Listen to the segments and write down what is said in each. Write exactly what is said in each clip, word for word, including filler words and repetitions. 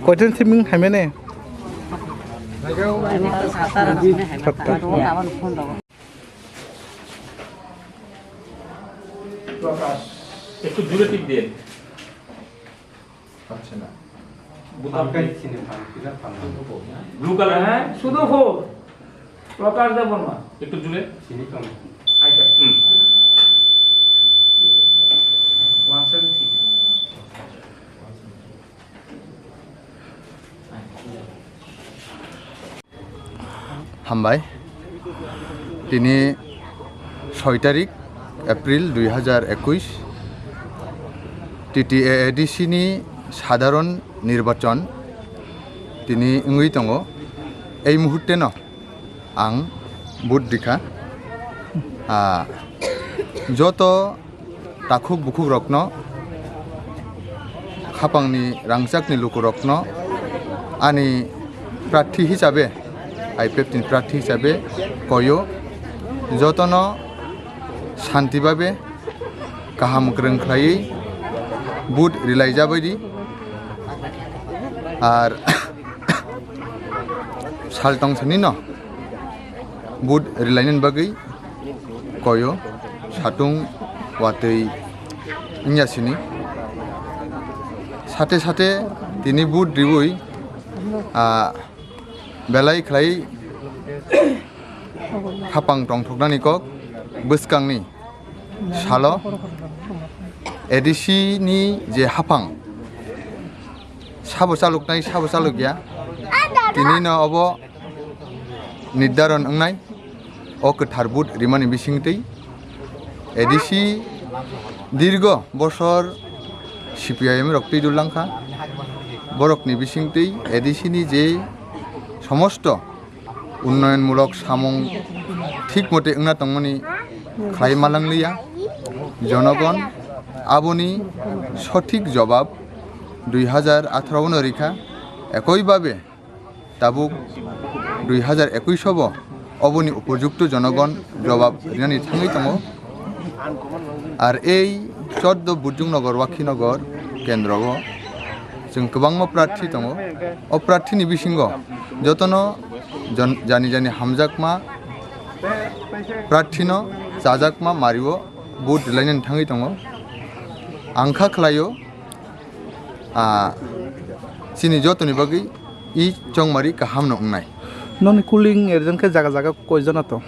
Koitin siming haimene? একটু জুড়ে টিপ দিয়ে। আচ্ছা না। বোতাম ব্লু কালার, হ্যাঁ, শুধু ফোর। প্রকাশ দেব বর্মা। একটু জুড়ে। চিনি কম। আইটা। হুম। One seven three. Hambai. Tini soi tarik April dui hazar ekush, T T A A D C ni sadharon nirbachon tini wngwi tongo. Ei muhurte no ang vote rikha. Ah, joto takhuk bukhuk rokno, khapangni rangchakni lukurokno ani prarthi hisabe, I P F T ni prarthi hisabe koyo, jotono shanti babe kaham kwrwng khlaiwi vote rilai jabai di. Ar sal tong sini no vote rilainani bagwi koyo, satung watwi wngya sini. Sate sate tini vote riwi, ah, belai khlai khapang tongthoknani kok bwskangni salo A D C ni je haphang sabo chaloknai, sabo chalokya, tini no obo nirdaron wngnai. O kwthar vote rimani bisingtwi A D C dirgo bosor C P I M rok twi dul langkha. Borokni bisingtwi A D C ni je somosto unnoyonmulok samung thik mote wngna tongmani khlai malangliya. Jonogon aboni sothik jobab dui hazar atharo no rikha. Ekoi babe tabuk dui hazar ekush o bo oboni upojukto jonogon jobab rinani thangwi tongo. Ar ei choddo Burjungnogor, Wakhinogor kendro o chwng kwbangma prarthi tongo. O prarthini bisingo jotono jon-, jani jani hamjakma prarthino chajakma mario vote rilainani thangwi tongo. Ang kha khlaio, ah, chini jotoni bagwi i chongmari kaham no wngnai. Noni cooling agent khe jaga jaga koi jona to?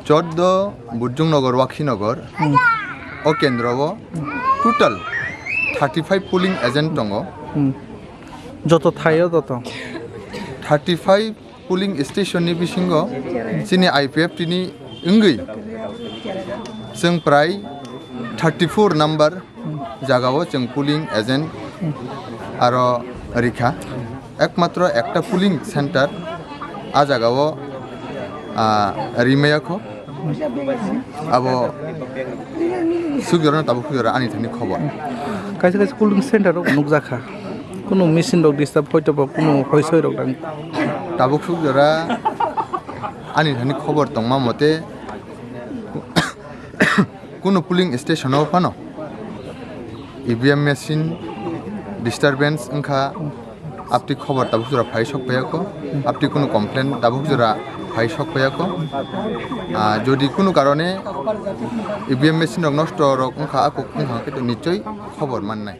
Choddo Burjungnogor, Wakhinogor, hmm, o kendro o total thirty five polling agent tongo. Hmm. Joto thaio joto? Thirty five polling station ni bisingo chini I P F T ni wngwi chwng prai thirty four number jagao chwng polling agent aro rikha. Ekmatro ekta polling center a jagao, ah, rimaya kho. Abo sukjorano tabuk sukjora ani thani khobor. Kaisa kaisa polling center rok nukjakha. Kunu machine rok disturb hoito bo kunu hoi soi rok nang. Tabuk sukjora ani thani khobor tongma mote kunu polling station o phano E V M machine disturbance wngkha. Aptwi khobor tabuk jora phai sok phaiyakho, aptwi kunu complain tabuk jora phai sok phaiyakho. Ah, jodi kunu karone E V M machine rok nosto rok wngkha, akuk wngkha khe to nichoi khobor mannai.